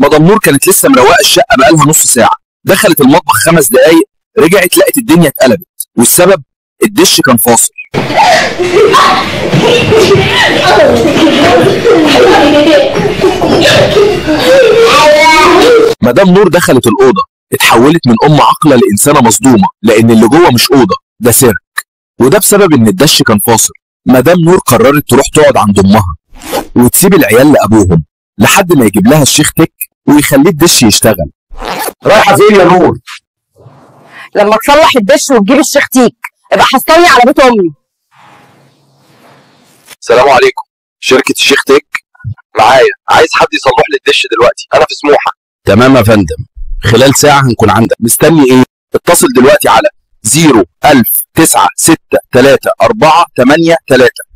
مدام نور كانت لسه مروقه الشقة بقالها نص ساعة، دخلت المطبخ 5 دقايق، رجعت لقت الدنيا اتقلبت، والسبب الدش كان فاصل. مدام نور دخلت الاوضة، اتحولت من ام عاقلة لانسانه مصدومة، لان اللي جوه مش اوضة، ده سيرك، وده بسبب ان الدش كان فاصل. مدام نور قررت تروح تقعد عند امها وتسيب العيال لابوهم لحد ما يجيب لها الشيخ تك ويخليه الدش يشتغل. رايحة فين يا نور؟ لما تصلح الدش وتجيب الشيخ تيك ابقى حصلني على بيت امي. السلام عليكم، شركة الشيخ تك معايا، عايز حد يصلح لي الدش دلوقتي، انا في سموحه. تمام يا فندم، خلال ساعة هنكون عندك. مستني ايه؟ اتصل دلوقتي على 01000 9 6 3 4 8 3.